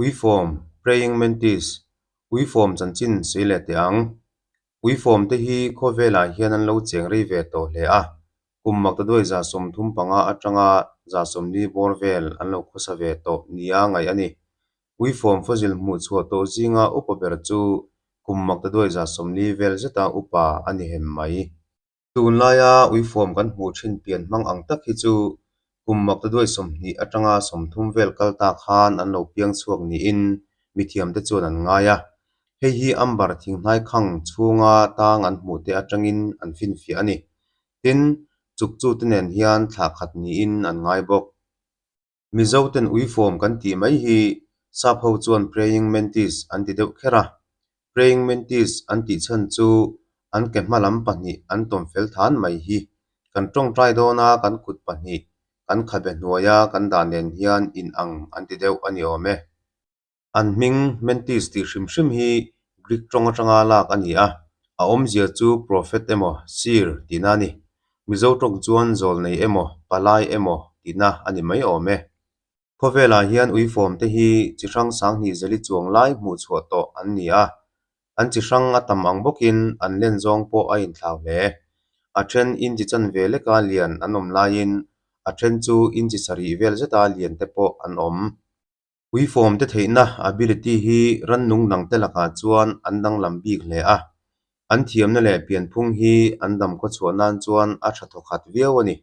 Uifawm, Praying Mantis, Uifawm chanchin sawi leh teh ang. Uifawm te hi khawvelah hian an lo cheng rei ve tawh hle a, kum maktaduai 35 atanga 40 bawr vel an lo khawsa ve tawh nia ngaih a ni. Uifawm fawzil hmuh chhuah tawh zinga upa ber chu kum maktaduai 40 vel zeta upa a ni hem mai. Tunlaia uifuam kan hmuh thin pian hmang ang tak hi chu kum maktaduai 20 atanga 30 vel kal ta khan an lo piang chhuak niin mithiamte chuan an ngai a. Hei hi amber thinghnai khang chhunga tang an hmuh te atangin an finfiah a ni. Tin, chukchute nen hian thlah khat niin an ngai bawk. Mizoten uifuam kan tih mai hi sap ho chuan praying mantis an ti deuh kher a. Praying mantis an tih chhan chu an ke hma lam pahnih an tawm fel than mai hi. Kan tawngtai dawna kan kut pahnih kan khabe hnuaia kan dah nen hian inang an ti deuh a ni awm e. An hming Mantis tih hrim hrim hi Greek tawng atanga lak a ni a, a awmzia chu prophet emaw, seer tihna a ni. Mizo tawng chuan zawlnei emaw, palai emaw tihna a ni mai awm e. Khawvelah hian uifawm te hi chi hrang 2000 zali chuang lai hmuh chhuah tawh an ni a, an chi hrang a tam ang bawkin an len zawng pawh a inthlau hle. A then inchi chanve leka lian an awm laiin a then chu inchi sarih vel zeta lian te pawh an awm. Uifawm te theihna, ability, hi rannung dangte lakah chuan an danglam bik hle a, an thiamna leh pianphung hi an dam khawchhuah nan chuan a tha thawkhat viau a ni.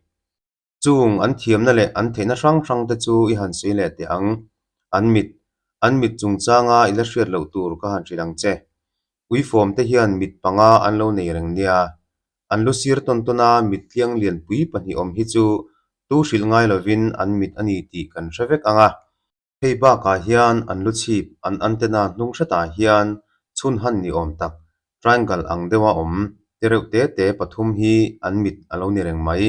Chung an thiamna leh an theihna hrang hrang te chu i han sawi leh teh ang. An mit, An mit chungchanga i la hriat loh tur ka han hrilh ang che. Uifawm te hian mit panga an lo nei reng nia. An lu sir tawn tawn a mit tliang lianpui pahnih awm hi chu tu hrilh ngai lovin an mit a ni tih kan hre vek ang a. Hei bakah hian an lu chhip an antenna hnung hretah hian chhun han ni awm tak, triangle ang deuha awm, te reuh te te pathum hi an mit a lo ni reng mai.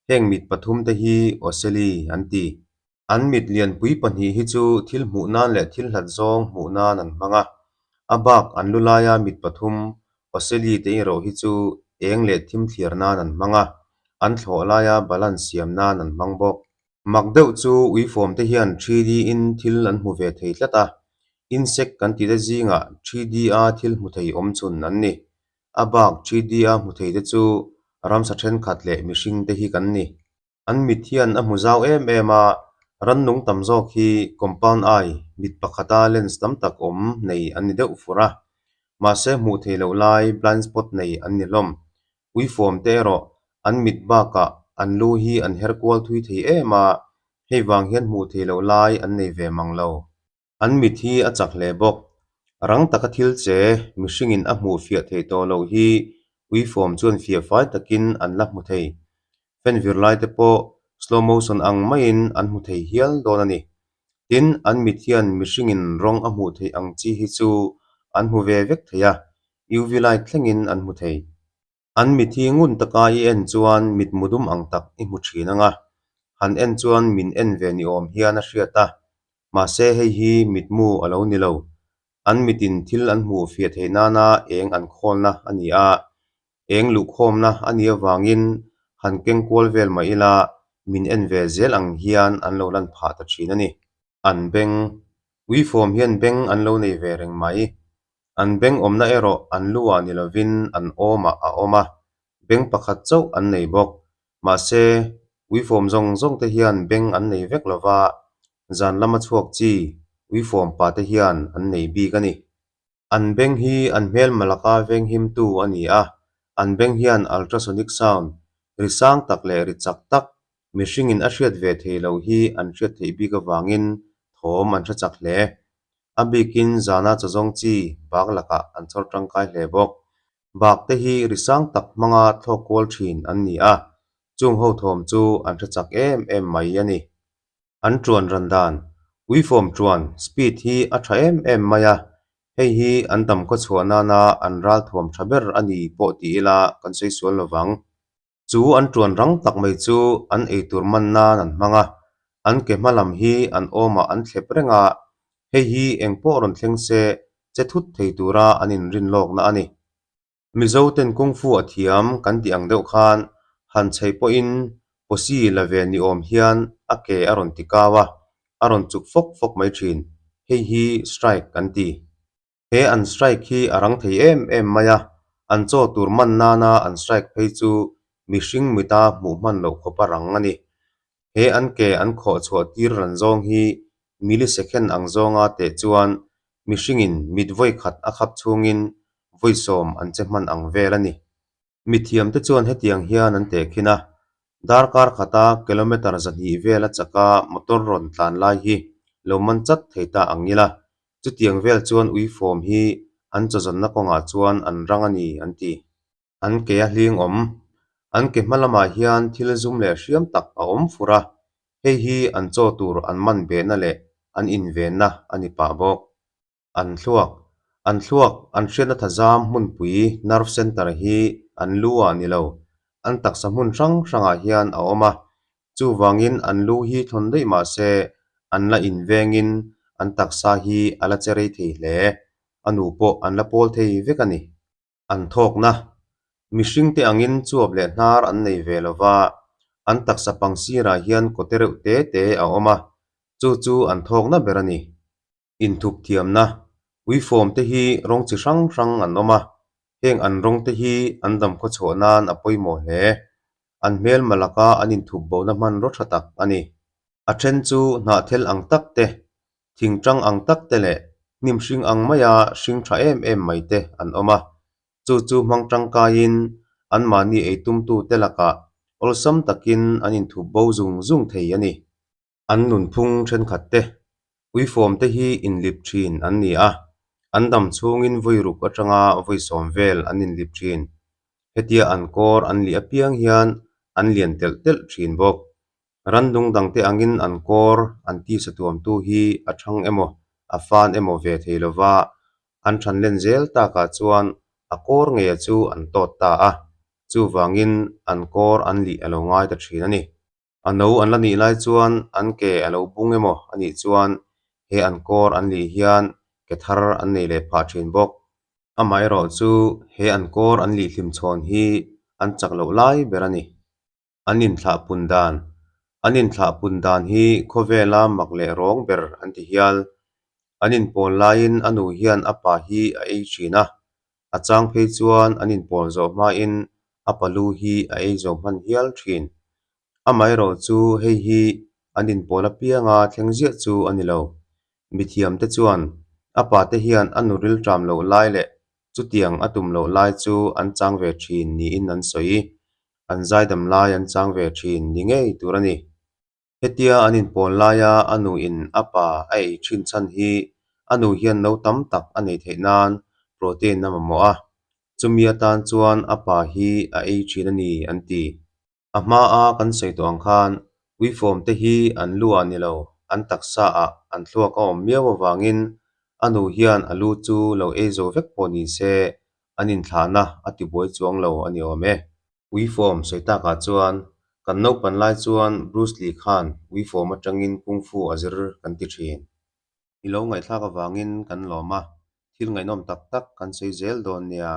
Heng mit pathum te hi ocelli an ti. An mit lianpui pahnih hi chu thil hmuh nan leh thil hlat zawng hmuh nan an hmang a. A bak an lu laia mit pathum, ocelli te erawh hi chu eng leh thim thliar nan an hmang a, an thlawh laia balance siam nan an hmang bawk. Mak deuh chu uifawm te hian 3D in thil an hmu ve thei tlat a, insect kan tih te zingah 3D a thil hmu thei awm chhun an ni. A bak 3D a hmu thei te chu ramsa thenkhat leh mihring te hi kan ni. An mit hian a hmu zau em em a, rannung tam zawk hi compound eye, mit pakhata lens tam tak awm, nei an ni deuh fur a. Mahse hmuh theih loh lai, blind spot, nei an ni hlawm. Uifawm te erawh an mit bakah an lu hi an her kual thui thei em a, hei vang hian hmuh theih loh lai an nei ve mang lo. An mit hi a chak hle bawk. Rang taka thil che mihringin a hmuh fiah theih tawh loh hi uifawm chuan fiah fai takin an la hmu thei. Fan vir lai te pawh slow motion ang maiin an hmu thei hial dawn a ni. Tin, an mit hian mihringin rawng a hmuh theih ang chi hi chu an hmu ve vek thei a, UV light thlengin an hmu thei. An mit hi ngun taka i en chuan mit mudum ang tak i hmu thin ang a, han en chuan min en ve ni awm hian a hriat a, mahse hei hi mitmu a lo ni lo. An mitin thil an hmuh fiah theih nana eng an khawlna a ni a, eng luhkhawmna a nih avangin han keng kual vel mah ila min en ve zel ang hian an lo lan phah ta thin a ni. An beng, uifawm hian beng an lo nei ve reng mai. An beng awmna erawh an lu ah ni lovin an awmah a awm a, beng pakhat chauh an nei bawk. Mahse, uifawm zawng zawng te hian beng an nei vek lova, zan lama chhuak chi uifawm pa te hian an nei bik a ni. An beng hi an hmelma laka venghimtu a ni a, an beng hian ultrasonic sound, ri sang tak leh ri chak tak, mihringin a hriat ve thei loh hi an hriat theih bik avangin thawm an hre chak hle. A bikin zana chawzawng chi bak lakah an chhawr tangkai hle bawk. Bak te hi ri sang tak hmanga thlawk kual thin an ni a, chung ho thawm chu an hre chak em em mai a ni. An tuan ran dan, uifawm tuan, speed, hi a tha em em mai a, hei hi an dam khawchhuah nana an ral thuam tha ber a ni pawh ti ila kan sawi sual lovang. Chu an tuan rang tak mai chu an eitur man nan an hmang a, an ke hma lam hi an awmah an thlep reng a, hei hi eng pawh rawn thleng se che thut thei tura an inrin lawkna a ni. Mizo ten kung fu a thiam kan tih ang deuh khan han chheih pawhin posi la ve ni awm hian a ke a rawn ti kau a, a rawn chuk fawk fawk mai thin. Hei hi strike an ti. He an strike hi a rang thei em em mai a, an chaw tur man nana an strike phei chu mihring mita hmuh hman loh khawp a rang a ni. He an ke an khawh chhuah tir ran zawng hi millisecond ang zawnga teh chuan mihringin mit vawi khat a khap chhungin vawi sawm an che hman ang vel a ni. Mithiamte chuan hetiang hian an tehkhin a, darkar khata kilometre 200 vela chaka motor rawn tlan lai hi lo man chat thei ta ang ila, chutiang vel chuan uifawm hi an chawzawnna kawngah chuan an rang a ni an ti. An ke a hling awm. An ke hma lamah hian thil zum leh hriam tak a awm fur a, hei hi an chaw tur an man behna leh an invenna a ni pah bawk. An thluak, An thluak, an hriatna thazam hmunpui, nerve center, hi an lu ah ni lo, an taksa hmun hrang hrangah hian a awm a. Chuvangin an lu hi thawn daih mah se an la invengin an taksa hi a la che rei thei hle. A nu pawh an la pawl thei vek a ni. An thawkna, Mihringte angin chuap leh hnar an nei ve lo va, an taksa pang sirah hian kawte reuh te te a awm a, chu chu an thawkna ber a ni. Inthup thiamna, Uifawm te hi rawng chi hrang hrang an awm a, heng an rawng te hi an damkhaw chhuah nan a pawimawh hle. An hmelma laka an inthup bona hmanraw tha tak a ni. A then chu hnahthel ang tak te, thingtang ang tak te leh hnim hring ang maia hring tha em em mai te an awm a, chu chu hmang tangkaiin anmahni eitumtute lakah awlsam takin an inthup bo zung zung thei a ni. An nunphung thenkhat te, uifawm te hi inlip thin an ni a, an dam chhungin vawi ruk atanga vawi sawm vel an inlip thin. Hetia an kawr an lih apiang hian an lian telh telh thin bawk. Randung dangte angin an kawr an tisa tuamtu hi a thang emaw a fan emaw ve thei lova, an than len zel takah chuan a kawr ngeia chu an tawt ta a, chuvangin an kawr an lih a lo ngai ta thin a ni. A no an la nih lai chuan an ke a lo bung emaw a nih chuan he an kawr an lih hian ke thar an nei leh phah thin bawk. Amaherawh chu he an kawr an lih hlim chhawn hi an chak loh lai ber a ni. An inthlah pun dan An inthlah pun dan hi khawvela mak leh rawng ber an ti hial. An inpawl laiin a nu hian a pa hi a ei thin a, A chang phei chuan an inpawl zawh hmain a palu hi a ei zo hman hial thin. Amaherawh chu hei hi an inpawl apianga thleng ziah chu a ni lo. Mithiamte chuan a pate hian a nu rilṭam loh lai leh chutiang a tum loh lai chu an chang ve thin niin an sawi. An zaidam lai an chang ve thin ni ngei tur a ni. Hetia an inpawn laia a nuin a pa a ei thin chhan hi a nu hian no tam tak a nei theih nan protein a mamawh a, chumi atan chuan a pa hi a ei thin a ni an ti. A hmaa kan sawi tawh ang khan uifawm te hi an lu ah ni lo, an taksa ah an thluak a awm miau avangin a nu hian a lu chu lo ei zo vek pawh ni se an inthlahna a tibuai chuang lo a ni awm e. Uifawm sawi takah chuan kan naupan lai chuan Bruce Lee khan uifawm atangin Kung Fu a zir kan ti thin. I lo ngaihthlak avangin kan lawm a, thil ngaihnawm tak tak kan sawi zel dawn nia.